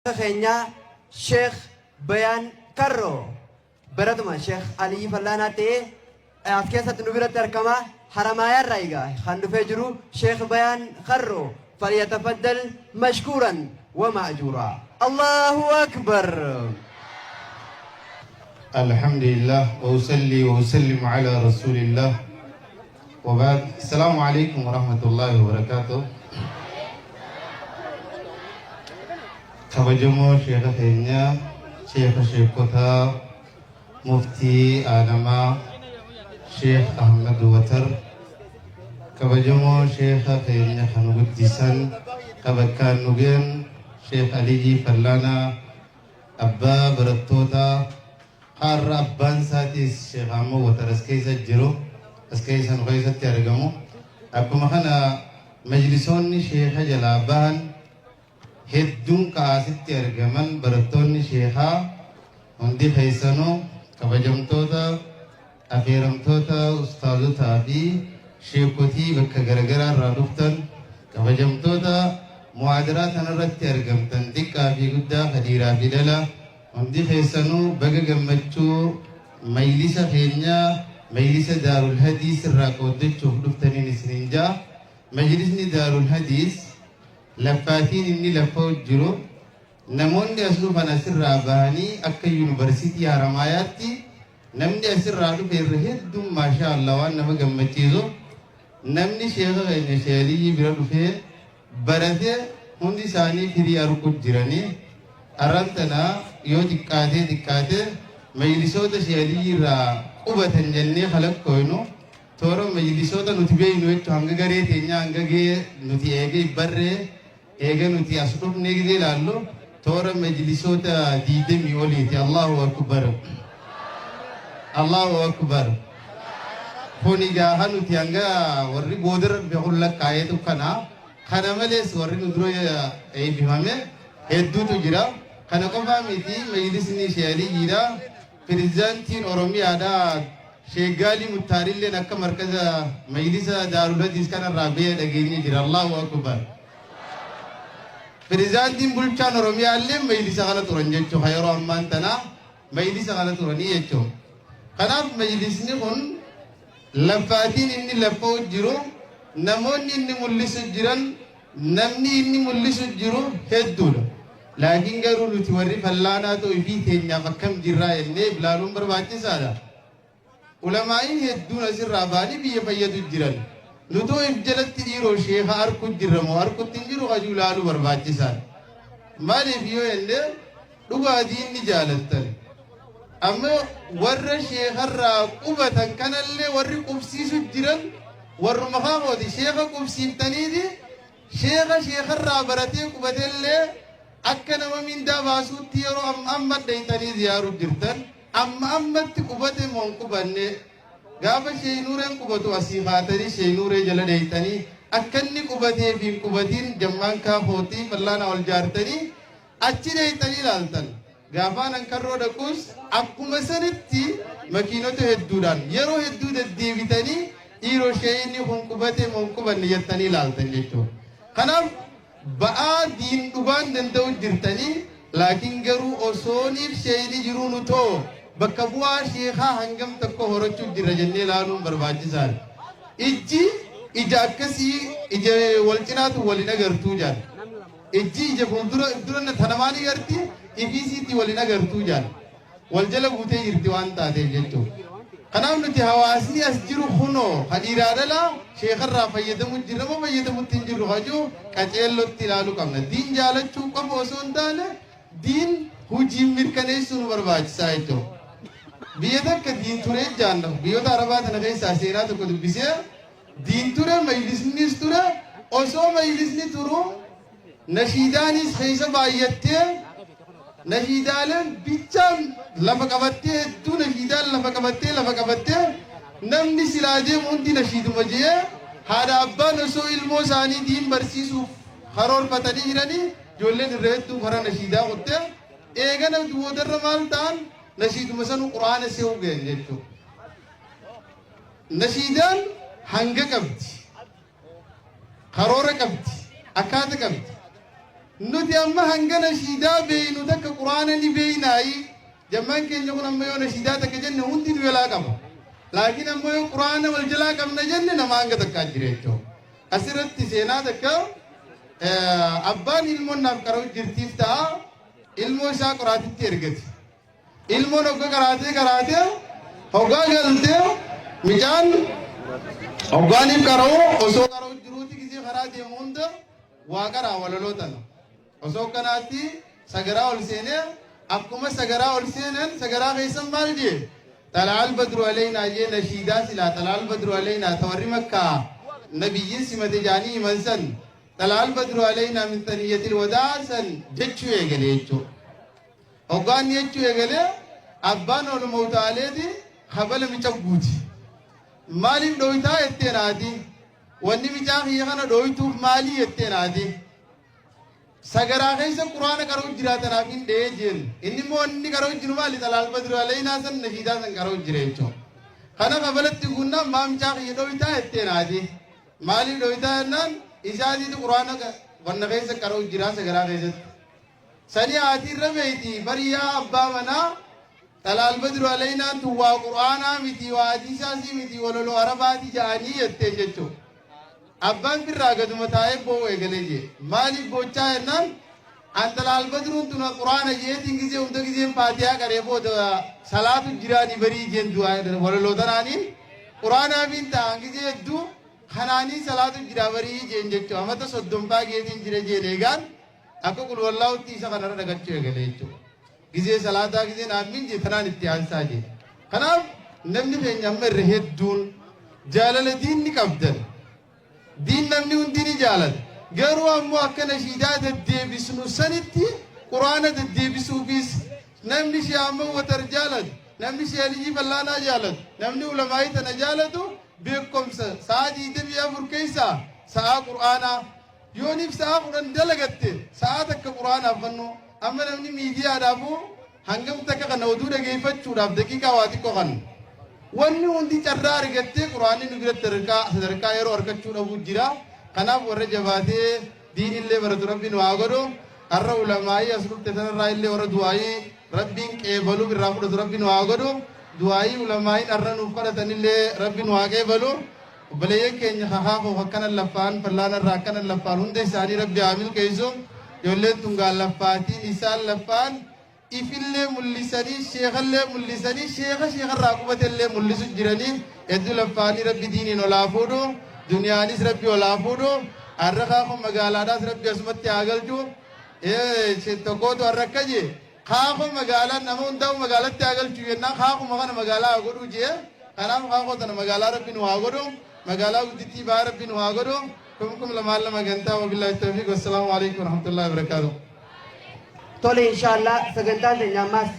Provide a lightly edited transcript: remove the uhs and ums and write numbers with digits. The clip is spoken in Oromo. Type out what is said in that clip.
Keenyaa Sheekh Bayaan Karroo baratuma Sheekh Aliyyi Fallaanaa ta'ee as keessatti nu biratti argama. Haramaayaa irraa egaa kan dhufee jiru Sheekh Bayaan Karroo falyatafaddal mashkuuran wa ma'juuraa. Allahu Akbar. الحمد لله وأصلي وأسلم على رسول الله وبعد السلام عليكم ورحمة الله وبركاته. Kabajamoo sheeka keenya, sheeka sheekotaa, muftii aadamaa Sheekh Ahmad Watar, kabajamoo sheeka keenya kan guddisan ka bakkaan nu gahan Sheekh Aliyyii Fallaanaa, abbaa barattootaa, har'a abbaan isaatiis Sheekh Ahmad Watar as keessa jiru, as keessa nu keessatti argamu. Akkuma kana majlisoonni sheeka jalaa bahan hedduun ka'aasitti argaman, barattoonni sheekaa hundi keessanuu, kabajamtoota afeeramtoota, ustaazotaa fi sheekotii bakka garagaraa irraa dhuftan, kabajamtoota muhaadaraa kanarratti argamtan, xiqqaa fi guddaa, dhiiraa fi dhala, hundi keessanuu baga gammachuu majlisa keenya, majlisa Daarul Hadiis irraa qooddachuuf dhuftaniin isiniin jaa. Majlisni Daarul Hadiis laffaatiin inni lafa jiru, namoonni as dhufan asirraa bahanii akka Yuunivarsiitii Haramaayaatti namni asirraa dhufe irra hedduun, maashaa Allah, waan nama gammachiisu, namni sheeka keenya Sheeliyyi bira dhufee barate hundi isaanii firii arguu jiranii. Arran tana yoo xiqqaatee xiqqaatee majlisoota Sheeliyyi irraa qubatan jennee kalaqqooynu, toora majlisoota nuti beeynu jechuun, hanga garee teenyaa, hanga gee nuti eegee barree, eega nuti as dhufnee gisee ilaallu, toora majlisoota 20 oliiti. Allahu akbar, Allahu akbar. Kuni gaafa nuti hanga warri boodarra dhufe kun lakkaa'eetu kana. Kana malees warri nu dura eebbifame hedduutu jira. Kana qofaa miti, majlisni Sheeliyyiidha. Pirezidaantiin Oromiyaadha Sheeggaalii Muttaarilleen akka markaza majlisa Daarul Hadiis kanarraa ba'ee dhageenye jira. Allahu akbar. Pirezidaantiin bulchaan Oromiyaallee majlisa kana turan jechuudha. Yeroo ammaan tana majlisa kana turanii jechuudha. Kanaaf majlisni kun laffaatiin inni laffa'u jiru, namoonni inni mul'isu jiran, namni inni mul'isu jiru hedduudha. Laakiin garuu nuti warri fallaanaa ta'uu fi teenyaaf akkam jirraa jennee ilaaluun barbaachisaadha. Ulamaa'iin hedduun asirraa ba'anii biyya fayyadu jiran. Nutoo if jalatti dhiiroo sheeka arku jirra moo arkutti hin jiru hajuu ilaaluu barbaachisaadha. Maaliif yoo jennee, dhugaatii inni jaalattan. Amma warra sheekarraa qubatan kanallee warri qubsiisu jiran warruma kaamooti. Sheeka qubsiiftaniiti, sheeka sheekarraa baratee qubateellee akka nama mindaa baasuutti yeroo amma amma dheeytanii ziyaaruu jirtan. Amma ammatti qubate moo hin qubanne? Gaafa Sheeynuureen qubatu asii kaatanii Sheeynuuree jala dheeytanii, akka inni qubatee fi hin qubatiin jammaan kaafootii fallaana ol jaartanii achi dheeytanii ilaaltan. Gaafaan hankarroo dhaquus akkuma sanitti makiinota hedduudhaan yeroo hedduu deddeebitanii dhiiroo sheeyni kun qubate moo hin qubanne jettanii ilaaltan jechuudha. Kanaaf ba'aa diin dhugaan danda'u jirtanii, laakiin garuu osooniif sheeyni jiruu nutoo bakka bu'aa sheekaa hangam tokko horachuu jirra jennee ilaaluun barbaachisaadha. Ijji ija akkasii ija wal cinaatu waliin agartuu jaal. Ijji ija fuuldura dura tanamaa ni garti, ifiisiitti waliin agartuu jaal. Wal jala guutee jirti waan taateef jechuudha. Kanaaf nuti hawaasni as jiru kunoo ka dhiiraa dhalaa sheekarraa fayyadamu jirra moo fayyadamutti hin jirru hajuu qaceellotti ilaaluu qabna. Diin jaalachuu qofa osoo hin taane diin hojiin mirkaneessuu nu barbaachisaa jechuudha. Biyya takka diin turee jaanna, biyyoota Arabaa tana keessaa seenaa tokko dubbisee, diin ture, majlisnis ture, osoo majlisni turu nashiidaanis keessa baay'attee, nashiidaaleen bichaan lafa qabattee, hedduu nashiidaan lafa qabattee, lafa qabattee, namni silaa deemu hundi nashiiduma jee, haadha abbaan osoo ilmoo isaanii diin barsiisuuf karoorfatanii jiranii, ijoolleen irra hedduu karaa nashiidaa kuttee, eegana boodarra maal ta'an, nashiiduma sanu Quraana se'uu gahan jechuudha. Nashiidaan hanga qabdi. Karoora qabdi. Akkaata qabdi. Nuti amma hanga nashiidaa beeynu takka Qur'aana ni beeynaayi. Jammaan keenya kun amma yoo nashiidaa takka jenne hundi nu jalaa qaba. Laakiin ammoo yoo Qur'aana wal jalaa qabna jenne nama hanga takkaa jira jechuudha. Asirratti seenaa takka abbaan ilmoon naaf qara'u jirtiif ta'a, ilmoo isaa qoraatitti ergate. Ilmoon hogga qaraatee qaraatee hoggaa galtee, micaan hoggaaniif qara'u osoo qara'u jiruuti, gisee karaa deemu hunda waa qaraa walaloo tana. Osoo akkanaatti sagaraa ol seenee, akkuma sagaraa ol seenan sagaraa keessan maal jee? "طلع البدر علينا" jee. Nashiidaa silaa "طلع البدر علينا" ta warri Makkaa nabiyyiin simate jaanii himan san, "طلع البدر علينا من ثنية الوداع" san jechuu eegale jechuudha. Hoggaanni jechuu eegale, abbaan oluma utaaleeti kabala mica guuti. "Maaliif dhooytaa?" jetteen haati. "Wanni micaa kiyya kana dhooytuuf maalii?" jetteen haati. "Sagaraa keessa Quraana qara'u jiraatanaaf hin dhee" jeen. Inni immoo inni qara'u jiru maali? "طلع البدر علينا" san, nashiidaa san qara'u jira jechuudha. Kana kabalatti guunnaan, "Maa micaa kiyya dhooytaa?" jetteen haati. "Maaliif dhooytaa?" jennaan, isaatiitu Quraana wanna keessa qara'u jira sagaraa keessatti. Sani haati irra beeyti bariyaa abbaa manaa, "طلع البدر علينا" n tun waa Qur'aanaa miti, waa hadiisaasii miti, waloloo Arabaati ja'anii jetteen jechuudha. Abbaan birraa gaduma taa'ee boo'u eegalee jee. "Maaliif boochaa?" jennaan, "An طلع البدر un tun Qur'aana jeetiin gisee hunda giseen Faatihaa qaree booda salaatu jiraanii barii jeen, du'aa walaloo tanaaniin Qur'aanaafiin ta'an gisee hedduu kanaanii salaatu jiraa barii" jeen jechuudha. Amata 30faa geetiin jira jeen, eegaan akka qulwallaa'utti isa kanarra dhagachuu eegale jechuudha. Gisee salaataa gisee naammin jee tanaan itti aansaa jee. Kanaaf namni keenya amma irra hedduun jaalala diinni qabdan. Diin namni hundi ni jaalata. Garuu ammoo akka nashiidaa deddeebisnu sanitti Quraana deddeebisuufis namni shee amma watar jaalatu, namni shee Aliyyi Fallaanaa jaalatu, namni ulamaayii tana jaalatu, beekumsa sa'a 24 keessaa sa'a Qur'aanaa yooniif sa'a 10 dalagatte, sa'a takka Qur'aanaaf fannu. Amma namni miidiyaadhaafuu hangam takka kana oduu dhageeffachuudhaaf daqiiqaa waa xiqqoo kan wanni hundi carraa argattee, Qur'aanni nu biratti sadarkaa yeroo argachuu dhabuu jira. Kanaaf warra jabaatee diinillee baratu Rabbi nu haa godhu. Har'a ulamaayii as dhufte sanarraa illee warra du'aayii Rabbiin qeebalu irraa fudhatu Rabbi nu haa godhu. Du'aayii ulamaayiin har'a nuuf kadhatanillee Rabbi nu haa qeebalu. Obboleeyyan keenya kakaafoof akkana laffaan fallaana irraa akkana laffaan hunda isaanii Rabbi haa milkeessu. Ijoolleen tun gaan laffaatiin isaan laffaan ifillee mul'isanii, sheekallee mul'isanii, sheeka sheekarraa qubatellee mul'isu jiranii, hedduu laffaanii. Rabbi diiniin olaa fuudhu, duniyaanis Rabbi olaa fuudhu. Har'a kaakoo magaalaadhaas Rabbi asumatti haa galchu. Tokkootu har'a akka jee, kaakoo magaalaan nama hundaa'u magaalatti haa galchu jennaan, kaakuma kana magaalaa haa godhuu jee. Kanaaf kaakoo tana magaalaa Rabbi nu haa godhu, magaalaa guddittii baa Rabbi nu haa godhu. 2002 gantaa. وبالله التوفيق، والسلام عليكم ورحمة الله وبركاته. Tole, inshaallah, sagantaan teenya ammaas